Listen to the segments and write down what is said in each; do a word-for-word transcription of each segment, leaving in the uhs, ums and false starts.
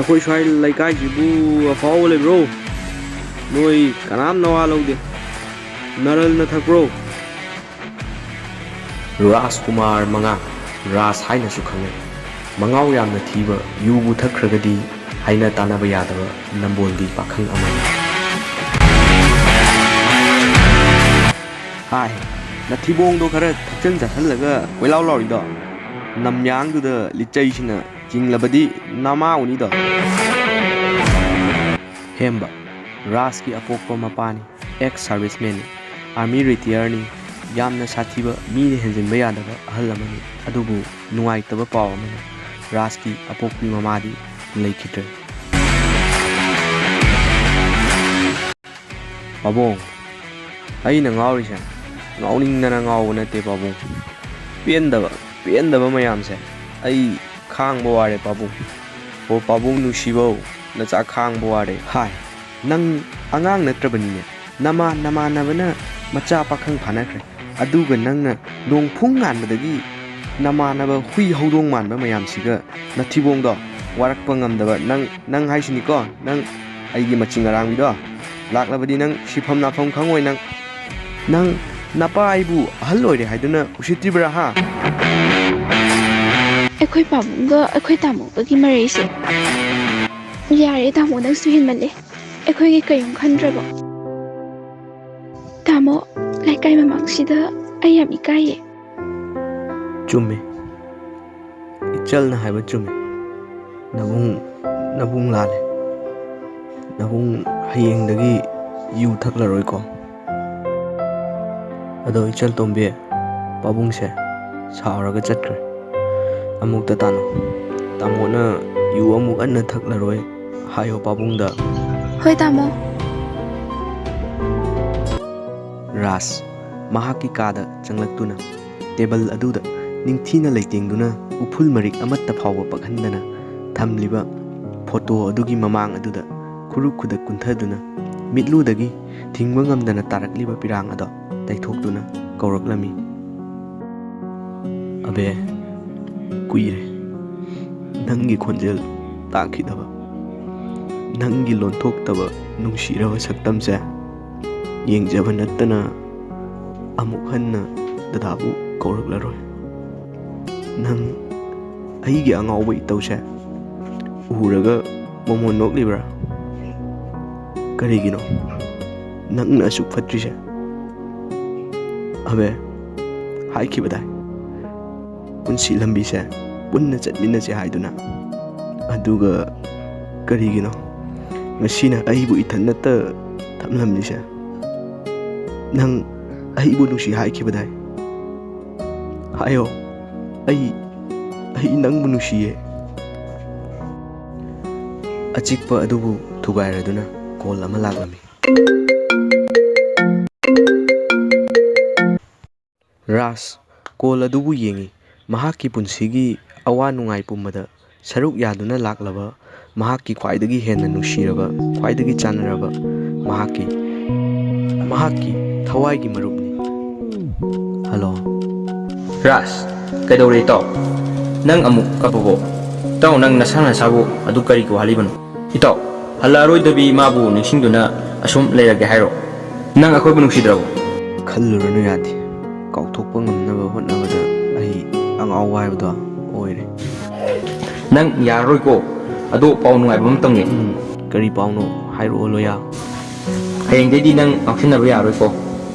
ꯑꯩꯈꯣꯏ ꯁ꯭ꯋꯥꯏ ꯂꯩꯀꯥꯏꯁꯤꯕꯨ ꯑꯐꯥꯎꯕ ꯂꯩꯕ꯭ꯔꯣ? ꯅꯣꯏ ꯀꯅꯥꯝ ꯅꯋꯥ ꯂꯧꯗꯦ꯫ ꯅꯔꯜꯅ ꯊꯛꯄ꯭ꯔꯣ? ꯔꯥꯖꯀꯨꯃꯥꯔ ꯃꯉꯥꯡ, ꯔꯥꯖ ꯍꯥꯏꯅꯁꯨ ꯈꯪꯅꯩ꯫ ꯃꯉꯥꯎ ꯌꯥꯝꯅ ꯊꯤꯕ, ꯌꯨꯕꯨ ꯊꯛꯈ꯭ꯔꯒꯗꯤ ꯍꯥꯏꯅ ꯇꯥꯟꯅꯕ ꯌꯥꯗꯕ ꯅꯝꯕꯣꯜꯒꯤ ꯄꯥꯈꯪ ꯑꯃꯅꯤ꯫ ꯍꯥꯏ, ꯅꯊꯤꯕꯣꯡꯗꯣ ꯈꯔ ꯊꯛꯆꯟ ꯆꯥꯁꯜꯂꯒ ꯀꯣꯏꯂꯥꯎ ꯂꯥꯎꯔꯤꯗꯣ, ꯅꯝꯌꯥꯡꯗꯨꯗ ꯂꯤꯆꯩꯁꯤꯅ ꯆꯤꯡꯂꯕꯗꯤ ꯅꯃꯥ ꯎꯅꯤꯗꯣ꯫ ꯍꯦꯝꯕ, ꯔꯥꯖꯀꯤ ꯑꯄꯣꯛꯄ ꯃꯄꯥꯅꯤ꯫ ꯑꯦꯛꯁ ꯁꯥꯔꯚꯤꯁꯃꯦꯟꯅꯤ, ꯑꯥꯔꯃꯤ ꯔꯤꯇꯤꯌꯔꯅꯤ, ꯌꯥꯝꯅ ꯁꯥꯊꯤꯕ, ꯃꯤꯅ ꯍꯦꯟꯖꯤꯟꯕ ꯌꯥꯗꯕ ꯑꯍꯜ ꯑꯃꯅꯤ꯫ ꯑꯗꯨꯕꯨ ꯅꯨꯡꯉꯥꯏꯇꯕ ꯄꯥꯎ ꯑꯃꯅ, ꯔꯥꯖꯀꯤ ꯑꯄꯣꯛꯄꯤ ꯃꯃꯥꯗꯤ ꯂꯩꯈꯤꯗ꯭ꯔꯦ꯫ ꯄꯥꯕꯨꯡ, ꯑꯩꯅ ꯉꯥꯎꯔꯤꯁꯦ ꯉꯥꯎꯅꯤꯡꯗꯅ ꯉꯥꯎꯕ ꯅꯠꯇꯦ ꯄꯥꯕꯨꯡ꯫ ꯄꯦꯟꯗꯕ, ꯄꯦꯟꯗꯕ ꯃꯌꯥꯝꯁꯦ ꯑꯩ ꯈꯥꯡꯕ ꯋꯥꯔꯦ ꯄꯥꯕꯨꯡ꯫ ꯑꯣ ꯄꯥꯕꯨꯡ ꯅꯨꯡꯁꯤꯕꯧ, ꯅꯆꯥ ꯈꯥꯡꯕ ꯋꯥꯔꯦ꯫ ꯍꯥꯏ, ꯅꯪ ꯑꯉꯥꯡ ꯅꯠꯇ꯭ꯔꯕꯅꯤꯅꯦ꯫ ꯅꯃꯥ ꯅꯃꯥꯟꯅꯕꯅ ꯃꯆꯥ ꯄꯥꯈꯪ ꯐꯥꯅꯈ꯭ꯔꯦ꯫ ꯑꯗꯨꯒ ꯅꯪꯅ ꯅꯣꯡ ꯐꯨꯡ ꯉꯥꯟꯕꯗꯒꯤ ꯅꯃꯥꯟꯅꯕ ꯍꯨꯏ ꯍꯧꯗꯣꯡ ꯃꯥꯟꯕ ꯃꯌꯥꯝꯁꯤꯒ ꯅꯊꯤꯕꯣꯡꯗꯣ ꯋꯥꯔꯛꯄ ꯉꯝꯗꯕ ꯅꯪ, ꯅꯪ ꯍꯥꯏꯁꯤꯅꯤꯀꯣ, ꯅꯪ ꯑꯩꯒꯤ ꯃꯆꯤꯡ ꯑꯔꯥꯡꯕꯤꯗꯣ꯫ ꯂꯥꯛꯂꯕꯗꯤ ꯅꯪ ꯁꯤꯐꯝ ꯅꯥꯐꯝ ꯈꯪꯉꯣꯏ ꯅꯪ꯫ ꯅꯪ ꯅꯄꯥ ꯑꯩꯕꯨ ꯑꯍꯜ ꯑꯣꯏꯔꯦ ꯍꯥꯏꯗꯨꯅ ꯎꯁꯤꯠꯇ꯭ꯔꯤꯕ꯭ꯔꯥ ꯍꯥ? ꯑꯩꯈꯣꯏ ꯄꯥꯕꯨꯡꯒ ꯑꯩꯈꯣꯏ ꯇꯥꯃꯣꯒꯒꯤ ꯃꯔꯩꯁꯦ ꯌꯥꯔꯦ ꯇꯥꯃꯣ, ꯅꯪꯁꯨ ꯍꯦꯟꯃꯜꯂꯦ꯫ ꯑꯩꯈꯣꯏꯒꯤ ꯀꯔꯤꯝ ꯈꯟꯗ꯭ꯔꯕꯣ? ꯇꯥꯃꯣ, ꯂꯩꯀꯥꯏ ꯃꯃꯥꯡꯁꯤꯗ ꯑꯩ ꯌꯥꯝ ꯏꯀꯥꯏꯌꯦ꯫ ꯆꯨꯝꯃꯦ꯫ ꯏꯆꯜꯅ ꯍꯥꯏꯕ ꯆꯨꯝꯃꯦ꯫ ꯅꯕꯨꯡ, ꯅꯕꯨꯡ ꯂꯥꯜꯂꯦ꯫ ꯅꯕꯨꯡ ꯍꯌꯦꯡꯗꯒꯤ ꯌꯨ ꯊꯛꯂꯔꯣꯏꯀꯣ꯫ ꯑꯗꯣ ꯏꯆꯜ ꯇꯣꯝꯕꯤ, ꯄꯥꯕꯨꯡꯁꯦ ꯁꯥꯎꯔꯒ ꯆꯠꯈ꯭ꯔꯦ꯫ ꯑꯃꯨꯛꯇ ꯇꯥꯅꯧ꯫ ꯇꯥꯃꯣꯅ ꯌꯨ ꯑꯃꯨꯛ ꯍꯟꯅ ꯊꯛꯂꯔꯣꯏ ꯍꯥꯏꯌꯣ ꯄꯥꯕꯨꯡꯗ꯫ ꯍꯣꯏ ꯇꯥꯃꯣ꯫ ꯔꯥꯖ ꯃꯍꯥꯛꯀꯤ ꯀꯥꯗ ꯆꯪꯂꯛꯇꯨꯅ ꯇꯦꯕꯜ ꯑꯗꯨꯗ ꯅꯤꯡꯊꯤꯅ ꯂꯩꯇꯦꯡꯗꯨꯅ ꯎꯐꯨꯜ ꯃꯔꯤꯛ ꯑꯃꯠꯇ ꯐꯥꯎꯕ ꯄꯛꯍꯟꯗꯅ ꯊꯝꯂꯤꯕ ꯐꯣꯇꯣ ꯑꯗꯨꯒꯤ ꯃꯃꯥꯡ ꯑꯗꯨꯗ ꯈꯨꯔꯨ ꯈꯨꯗꯛ ꯀꯨꯟꯊꯗꯨꯅ ꯃꯤꯠꯂꯨꯗꯒꯤ ꯊꯤꯡꯕ ꯉꯝꯗꯅ ꯇꯥꯔꯛꯂꯤꯕ ꯄꯤꯔꯥꯡ ꯑꯗꯣ ꯇꯩꯊꯣꯛꯇꯨꯅ ꯀꯧꯔꯛꯂꯝꯃꯤ꯫ ꯑꯕꯦ, ꯀꯨꯏꯔꯦ ꯅꯪꯒꯤ ꯈꯣꯟꯖꯦꯜ ꯇꯥꯈꯤꯗꯕ꯫ ꯅꯪꯒꯤ ꯂꯣꯟꯊꯣꯛꯇꯕ ꯅꯨꯡꯁꯤꯔꯕ ꯁꯛꯇꯝꯁꯦ ꯌꯦꯡꯖꯕ ꯅꯠꯇꯅ ꯑꯃꯨꯛ ꯍꯟꯅ ꯗꯗꯥꯕꯨ ꯀꯧꯔꯛꯂꯔꯣꯏ꯫ ꯅꯪ ꯑꯩꯒꯤ ꯑꯉꯥꯎꯕ ꯏꯇꯧꯁꯦ ꯎꯔꯒ ꯃꯣꯃꯣꯟ ꯅꯣꯛꯂꯤꯕ꯭ꯔꯥ? ꯀꯔꯤꯒꯤꯅꯣ ꯅꯪꯅ ꯑꯁꯨꯛ ꯐꯠꯇ꯭ꯔꯤꯁꯦ? ꯑꯕꯦ, ꯍꯥꯏꯈꯤꯕꯗꯥꯏ ꯄꯨꯟꯁꯤ ꯂꯝꯕꯤꯁꯦ ꯄꯨꯟꯅ ꯆꯠꯃꯤꯟꯅꯁꯦ ꯍꯥꯏꯗꯨꯅ꯫ ꯑꯗꯨꯒ ꯀꯔꯤꯒꯤꯅꯣ ꯉꯁꯤꯅ ꯑꯩꯕꯨ ꯏꯊꯟꯅꯇ ꯊꯝꯂꯝꯂꯤꯁꯦ? ꯅꯪ ꯑꯩꯕꯨ ꯅꯨꯡꯁꯤ ꯍꯥꯏꯈꯤꯕꯗꯥꯏ? ꯍꯥꯏꯌꯣ, ꯑꯩ, ꯑꯩ ꯅꯪꯕꯨ ꯅꯨꯡꯁꯤꯌꯦ꯫ ꯑꯆꯤꯛꯄ ꯑꯗꯨꯕꯨ ꯊꯨꯒꯥꯏꯔꯗꯨꯅ ꯀꯣꯜ ꯑꯃ ꯂꯥꯛꯂꯝꯃꯤ꯫ ꯔꯥꯖ ꯀꯣꯜ ꯑꯗꯨꯕꯨ ꯌꯦꯡꯏ꯫ ꯃꯍꯥꯛꯀꯤ ꯄꯨꯟꯁꯤꯒꯤ ꯑꯋꯥ ꯅꯨꯡꯉꯥꯏ ꯄꯨꯝꯕꯗ ꯁꯔꯨꯛ ꯌꯥꯗꯨꯅ ꯂꯥꯛꯂꯕ ꯃꯍꯥꯛꯀꯤ ꯈ꯭ꯋꯥꯏꯗꯒꯤ ꯍꯦꯟꯅ ꯅꯨꯡꯁꯤꯔꯕ, ꯈ꯭ꯋꯥꯏꯗꯒꯤ ꯆꯥꯟꯅꯔꯕ ꯃꯍꯥꯛꯀꯤ, ꯃꯍꯥꯛꯀꯤ ꯊꯋꯥꯏꯒꯤ ꯃꯔꯨꯞꯅꯤ꯫ ꯍꯜꯂꯣ꯫ ꯔꯥꯖ, ꯀꯩꯗꯧꯔꯦ ꯏꯇꯥꯎ? ꯅꯪ ꯑꯃꯨꯛ ꯀꯞꯄꯕꯣ? ꯏꯇꯥꯎ, ꯅꯪ ꯅꯁꯥ ꯅꯁꯥꯕꯨ ꯑꯗꯨ ꯀꯔꯤꯒꯤ ꯋꯥꯍꯜꯂꯤꯕꯅꯣ? ꯏꯇꯥꯎ, ꯍꯜꯂꯛꯑꯔꯣꯏꯗꯕꯤ ꯃꯥꯕꯨ ꯅꯤꯡꯁꯤꯡꯗꯨꯅ ꯑꯁꯨꯝ ꯂꯩꯔꯒꯦ ꯍꯥꯏꯔꯣ? ꯅꯪ ꯑꯩꯈꯣꯏꯕꯨ ꯅꯨꯡꯁꯤꯗ꯭ꯔꯕꯣ? ꯈꯜꯂꯨꯔꯅꯨ ꯌꯥꯗꯦ꯫ ꯀꯥꯎꯊꯣꯛꯄ ꯉꯝꯅꯕ ꯍꯣꯠꯅꯕꯗ ꯑꯩ ꯑꯉꯥꯎꯕ ꯍꯥꯏꯕꯗꯣ ꯑꯣꯏꯔꯦ꯫ ꯅꯪ ꯌꯥꯔꯔꯣꯏꯀꯣ꯫ ꯑꯗꯣ ꯄꯥꯎ ꯅꯨꯡꯉꯥꯏꯕ ꯑꯃ ꯇꯝꯒꯦ꯫ ꯎꯝ, ꯀꯔꯤ ꯄꯥꯎꯅꯣ? ꯍꯥꯏꯔꯛꯑꯣ, ꯂꯣꯌꯥ꯫ ꯍꯌꯦꯡꯗꯩꯗꯤ ꯅꯪ ꯉꯥꯎꯁꯤꯟꯅꯕ ꯌꯥꯔꯣꯏꯀꯣ꯫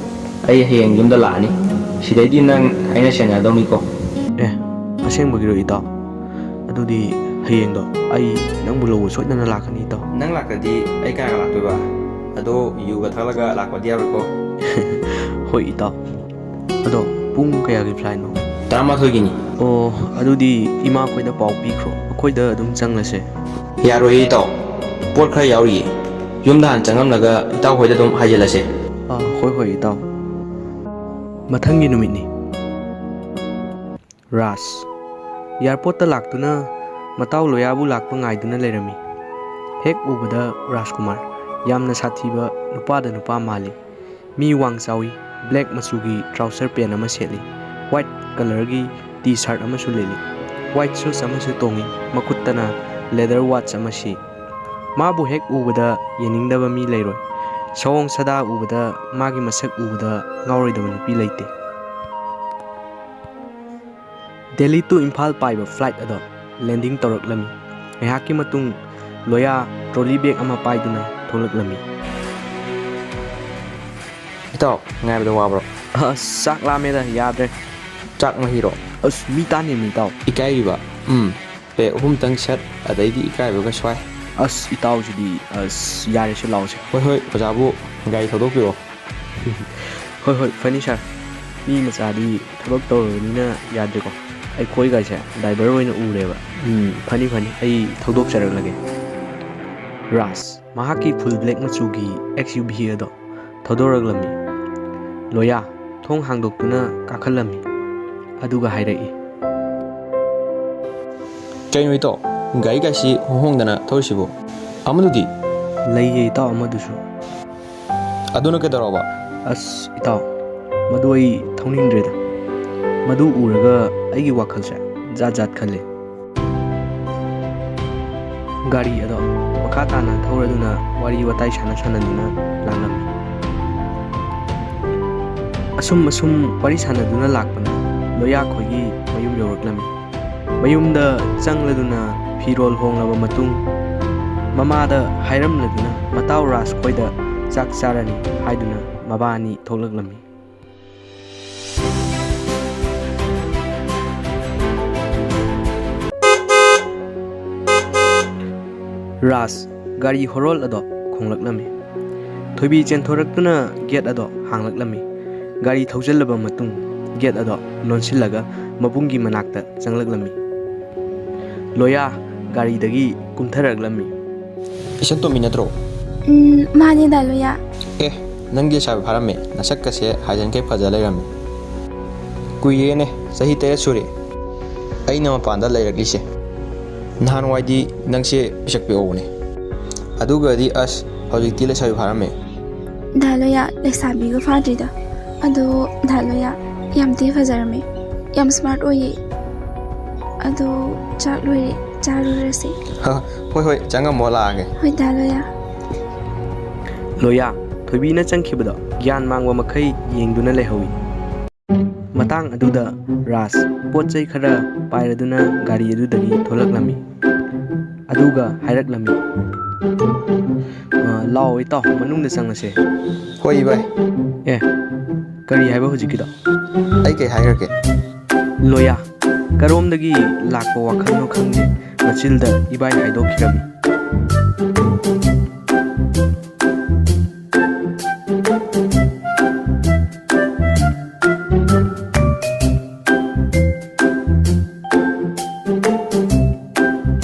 ꯑꯩ ꯍꯌꯦꯡ ꯌꯨꯝꯗ ꯂꯥꯛꯑꯅꯤ꯫ ꯁꯤꯗꯩꯗꯤ ꯅꯪ ꯑꯩꯅ ꯁꯦꯟꯅꯗꯧꯅꯤꯀꯣ꯫ ꯑꯦ, ꯑꯁꯦꯡꯕꯒꯤꯔꯣ ꯏꯇꯥꯎ? ꯑꯗꯨꯗꯤ ꯍꯌꯦꯡꯗꯣ ꯑꯩ ꯅꯪꯕꯨ ꯂꯧꯕ ꯁꯣꯏꯗꯅ ꯂꯥꯛꯀꯅꯤ ꯏꯇꯥꯎ꯫ ꯅꯪ ꯂꯥꯛꯇ꯭ꯔꯗꯤ ꯑꯩ ꯀꯅꯥꯒ ꯂꯥꯛꯇꯣꯏꯕ? ꯑꯗꯣ ꯌꯨꯒ ꯊꯛꯂꯒ ꯂꯥꯛꯄꯗꯤ ꯌꯥꯔꯣꯏꯀꯣ꯫ ꯍꯣꯏ ꯏꯇꯥꯎ꯫ ꯑꯗꯣ ꯄꯨꯡ ꯀꯌꯥꯒꯤ flightꯅꯣ? ꯇꯔꯥꯃꯥꯊꯣꯏꯒꯤꯅꯤ꯫ ꯑꯣ, ꯑꯗꯨꯗꯤ ꯏꯃꯥꯈꯣꯏꯗ ꯄꯥꯎ ꯄꯤꯈ꯭ꯔꯣ, ꯑꯩꯈꯣꯏꯗ ꯑꯗꯨꯝ ꯆꯪꯂꯁꯦ꯫ ꯌꯥꯔꯣꯏꯌꯦ ꯏꯇꯥꯎ, ꯄꯣꯠ ꯈꯔ ꯌꯥꯎꯔꯤꯌꯦ꯫ ꯌꯨꯝꯗ ꯍꯥꯟꯅ ꯆꯪꯉꯝꯂꯒ ꯏꯇꯥꯎ ꯍꯣꯏꯗ ꯑꯗꯨꯝ ꯍꯥꯏꯖꯤꯜꯂꯁꯦ꯫ ꯑꯥ, ꯍꯣꯏ ꯍꯣꯏ ꯏꯇꯥꯎ꯫ ꯃꯊꯪꯒꯤ ꯅꯨꯃꯤꯠꯅꯤ꯫ ꯔꯥꯖ꯫ ꯑꯦꯌꯥꯔꯄꯣꯔꯠꯇ ꯂꯥꯛꯇꯨꯅ ꯃꯇꯥꯎ ꯂꯣꯌꯥꯕꯨ ꯂꯥꯛꯄ ꯉꯥꯏꯗꯨꯅ ꯂꯩꯔꯝꯃꯤ꯫ ꯍꯦꯛ ꯎꯕꯗ ꯔꯥꯖꯀꯨꯃꯥꯔ ꯌꯥꯝꯅ ꯁꯥꯊꯤꯕ ꯅꯨꯄꯥꯗ ꯅꯨꯄꯥ ꯃꯥꯜꯂꯤ꯫ ꯃꯤ ꯋꯥꯡ ꯆꯥꯎꯏ, black ꯃꯆꯨꯒꯤ trouser pant ꯑꯃ ꯁꯦꯠꯂꯤ, white colourꯒꯤ T-shirt ꯑꯃꯁꯨ ꯂꯤꯠꯂꯤ, white shoes ꯑꯃꯁꯨ ꯇꯣꯡꯏ, ꯃꯈꯨꯠꯇꯅ leather watch ꯑꯃ ꯁꯤ꯫ ꯃꯥꯕꯨ ꯍꯦꯛ ꯎꯕꯗ ꯌꯦꯡꯅꯤꯡꯗꯕ ꯃꯤ ꯂꯩꯔꯣꯏ꯫ ꯁꯑꯣꯡ ꯁꯥꯗꯥ ꯎꯕꯗ ꯃꯥꯒꯤ ꯃꯁꯛ ꯎꯕꯗ ꯉꯥꯎꯔꯣꯏꯗꯕ ꯅꯨꯄꯤ ꯂꯩꯇꯦ꯫ ꯗꯦꯜꯂꯤ to ꯏꯝꯐꯥꯜ ꯄꯥꯏꯕ flight ꯑꯗꯣ landing ꯇꯧꯔꯛꯂꯝꯃꯤ꯫ ꯉꯥꯏꯍꯥꯛꯀꯤ ꯃꯇꯨꯡ ꯂꯣꯌꯥ trolley bag ꯑꯃ ꯄꯥꯏꯗꯨꯅ ꯊꯣꯛꯂꯛꯂꯝꯃꯤ꯫ ꯏꯇꯥꯎ, ꯉꯥꯏꯕꯗ ꯋꯥꯕ꯭ꯔꯣ? ꯑꯁ, ꯆꯥꯛ ꯂꯥꯝꯃꯦꯗ, ꯌꯥꯗ꯭ꯔꯦ꯫ ꯆꯥꯛ ꯃꯍꯤꯔꯣ? ꯑꯁ, ꯃꯤ ꯇꯥꯅꯤꯃꯤ, ꯏꯇꯥꯎ꯫ ꯏꯀꯥꯏꯔꯤꯕ? ꯎꯝ, ꯄꯦꯛ ꯑꯍꯨꯝꯇꯪ ꯁꯠ, ꯑꯗꯩꯗꯤ ꯏꯀꯥꯏꯕꯒ ꯁ꯭ꯋꯥꯏ꯫ ꯑꯁ, ꯏꯇꯥꯎꯁꯤꯗꯤ, ꯑꯁ, ꯌꯥꯔꯦꯁꯦ, ꯂꯥꯛꯑꯣꯁꯦ꯫ ꯍꯣꯏ, ꯍꯣꯏ, ꯑꯣꯖꯥꯕꯨ ꯒꯥꯔꯤ ꯊꯧꯗꯣꯛꯄꯤꯔꯣ꯫ ꯍꯣꯏ, ꯍꯣꯏ, ꯐꯅꯤ, sir꯫ ꯃꯤ ꯃꯆꯥꯗꯤ ꯊꯕꯛ ꯇꯧꯔꯕꯅꯤꯅ ꯌꯥꯗ꯭ꯔꯦꯀꯣ꯫ ꯑꯩꯈꯣꯏꯒꯥꯏꯁꯦ driver ꯑꯣꯏꯅ ꯎꯔꯦꯕ꯫ ꯎꯝ, ꯐꯅꯤ, ꯐꯅꯤ, ꯑꯩ ꯊꯧꯗꯣꯛꯆꯔꯛꯂꯒꯦ꯫ ꯔꯥꯖ ꯃꯍꯥꯛꯀꯤ full black ꯃꯆꯨꯒꯤ XUV ꯑꯗꯣ ꯊꯧꯗꯣꯔꯛꯂꯝꯃꯤ꯫ ꯂꯣꯌꯥ ꯊꯣꯡ ꯍꯥꯡꯗꯣꯛꯇꯨꯅ ꯀꯥꯈꯠꯂꯝꯃꯤ, ꯑꯗꯨꯒ ꯍꯥꯏꯔꯛꯏ꯫ ꯀꯩꯅꯣ ꯏꯇꯥꯎ, ꯒꯥꯔꯤꯒꯥꯏꯁꯤ ꯍꯣꯡ ꯍꯣꯡꯗꯅ ꯊꯧꯔꯤꯁꯤꯕꯣ? ꯑꯃꯗꯨꯗꯤ? ꯂꯩꯌꯦ ꯏꯇꯥꯎ, ꯑꯃꯗꯨꯁꯨ꯫ ꯑꯗꯨꯅ ꯀꯩꯗꯧꯔꯕ? ꯑꯁ ꯏꯇꯥꯎ, ꯃꯗꯨ ꯑꯩ ꯊꯧꯅꯤꯡꯗ꯭ꯔꯦꯗ꯫ ꯃꯗꯨ ꯎꯔꯒ ꯑꯩꯒꯤ ꯋꯥꯈꯜꯁꯦ ꯖꯥꯠ ꯖꯥꯠ ꯈꯜꯂꯦ꯫ ꯒꯥꯔꯤ ꯑꯗꯣ ꯃꯈꯥ ꯇꯥꯅ ꯊꯧꯔꯗꯨꯅ ꯋꯥꯔꯤ ꯋꯥꯇꯥꯏ ꯁꯥꯟꯅ ꯁꯥꯟꯅꯗꯨꯅ ꯂꯥꯛꯂꯝꯃꯤ꯫ ꯑꯁꯨꯝ ꯑꯁꯨꯝ ꯋꯥꯔꯤ ꯁꯥꯟꯅꯗꯨꯅ ꯂꯥꯛꯄꯅ ꯂꯣꯌꯥ ꯈꯣꯏꯒꯤ ꯃꯌꯨꯝ ꯌꯧꯔꯛꯂꯝꯃꯤ꯫ ꯃꯌꯨꯝꯗ ꯆꯪꯂꯗꯨꯅ ꯐꯤꯔꯣꯜ ꯍꯣꯡꯂꯕ ꯃꯇꯨꯡ ꯃꯃꯥꯗ ꯍꯥꯏꯔꯝꯂꯗꯨꯅ ꯃꯇꯥꯎ ꯔꯥꯖ ꯈꯣꯏꯗ ꯆꯥꯛ ꯆꯥꯔꯅꯤ ꯍꯥꯏꯗꯨꯅ ꯃꯕꯥꯅꯤ ꯊꯣꯛꯂꯛꯂꯝꯃꯤ꯫ ꯔꯥꯖ ꯒꯥꯔꯤ ꯍꯣꯔꯣꯜ ꯑꯗꯣ ꯈꯣꯡꯂꯛꯂꯝꯃꯤ꯫ ꯊꯣꯏꯕꯤ ꯆꯦꯟꯊꯣꯔꯛꯇꯨꯅ gate ꯑꯗꯣ ꯍꯥꯡꯂꯛꯂꯝꯃꯤ꯫ ꯒꯥꯔꯤ ꯊꯧꯖꯤꯜꯂꯕ ꯃꯇꯨꯡ gate ꯑꯗꯣ ꯂꯣꯟꯁꯤꯜꯂꯒ ꯃꯕꯨꯡꯒꯤ ꯃꯅꯥꯛꯇ ꯆꯪꯂꯛꯂꯝꯃꯤ꯫ ꯂꯣꯌꯥ ꯒꯥꯔꯤꯗꯒꯤ ꯀꯨꯝꯊꯔꯛꯂꯝꯃꯤ꯫ ꯏꯆꯟ ꯇꯣꯝꯕꯤ ꯅꯠꯇ꯭ꯔꯣ? ꯎꯝ, ꯃꯥꯅꯦ ꯗꯥ ꯂꯣꯌꯥ꯫ ꯑꯦ, ꯅꯪꯗꯤ ꯂꯩꯁꯥꯕꯤ ꯐꯥꯔꯝꯃꯦ, ꯅꯁꯛꯀꯁꯦ ꯍꯥꯏꯖꯟꯈꯩ ꯐꯖ ꯂꯩꯔꯝꯃꯦ꯫ ꯀꯨꯏꯔꯦꯅꯦ, ꯆꯍꯤ ꯇꯔꯦꯠ ꯁꯨꯔꯦ ꯑꯩꯅ ꯃꯄꯥꯟꯗ ꯂꯩꯔꯛꯂꯤꯁꯦ꯫ ꯅꯍꯥꯟꯋꯥꯏꯗꯤ ꯅꯪꯁꯦ ꯄꯤꯁꯛ ꯄꯤꯛꯍꯧꯕꯅꯦ, ꯑꯗꯨꯒꯗꯤ ꯑꯁ, ꯍꯧꯖꯤꯛꯇꯤ ꯂꯩꯁꯥꯕꯤ ꯐꯥꯔꯝꯃꯦ꯫ ꯗꯥ ꯂꯣꯌꯥ, ꯂꯩꯁꯥꯕꯤꯒ ꯐꯥꯗ꯭ꯔꯤꯗ꯫ ꯑꯗꯣ ꯗꯥ ꯂꯣꯌꯥ, ꯌꯥꯝ ꯊꯤ ꯐꯖꯔꯝꯃꯦ, ꯌꯥꯝ smart ꯑꯣꯏꯌꯦ꯫ ꯑꯗꯣ ꯆꯥꯛ ꯂꯣꯏꯔꯦ, ꯆꯥꯔꯨꯔꯁꯤ꯫ ꯍꯣꯏ ꯍꯣꯏ, ꯆꯪꯉꯝꯃꯣ, ꯂꯥꯛꯑꯒꯦ꯫ ꯍꯣꯏ ꯗꯥ ꯂꯣꯌꯥ꯫ ꯂꯣꯌꯥ, ꯊꯣꯏꯕꯤꯅ ꯆꯪꯈꯤꯕꯗꯣ ꯒ꯭ꯌꯥꯟ ꯃꯥꯡꯕ ꯃꯈꯩ ꯌꯦꯡꯗꯨꯅ ꯂꯩꯍꯧꯏ꯫ ꯃꯇꯥꯡ ꯑꯗꯨꯗ ꯔꯥꯖ ꯄꯣꯠ ꯆꯩ ꯈꯔ ꯄꯥꯏꯔꯗꯨꯅ ꯒꯥꯔꯤ ꯑꯗꯨꯗꯒꯤ ꯊꯣꯛꯂꯛꯂꯝꯃꯤ꯫ ꯑꯗꯨꯒ ꯍꯥꯏꯔꯛꯂꯝꯃꯤ, "ꯑ, ꯂꯥꯛꯑꯣ ꯏꯇꯥꯎ, ꯃꯅꯨꯡꯗ ꯆꯪꯉꯁꯦ"꯫ ꯍꯣꯏ ꯏꯕꯥꯏ꯫ ꯑꯦ, ꯀꯔꯤ ꯍꯥꯏꯕ ꯍꯧꯖꯤꯛꯀꯤꯗꯣ? ꯑꯩ ꯀꯩ ꯍꯥꯏꯈ꯭ꯔꯒꯦ? ꯂꯣꯌꯥ, ꯀꯔꯣꯝꯗꯒꯤ ꯂꯥꯛꯄ ꯋꯥꯈꯜꯅꯣ ꯈꯪꯗꯦ, ꯃꯆꯤꯜꯗ ꯏꯕꯥꯏ ꯍꯥꯏꯗꯣꯛꯈꯤꯔꯝꯃꯤ꯫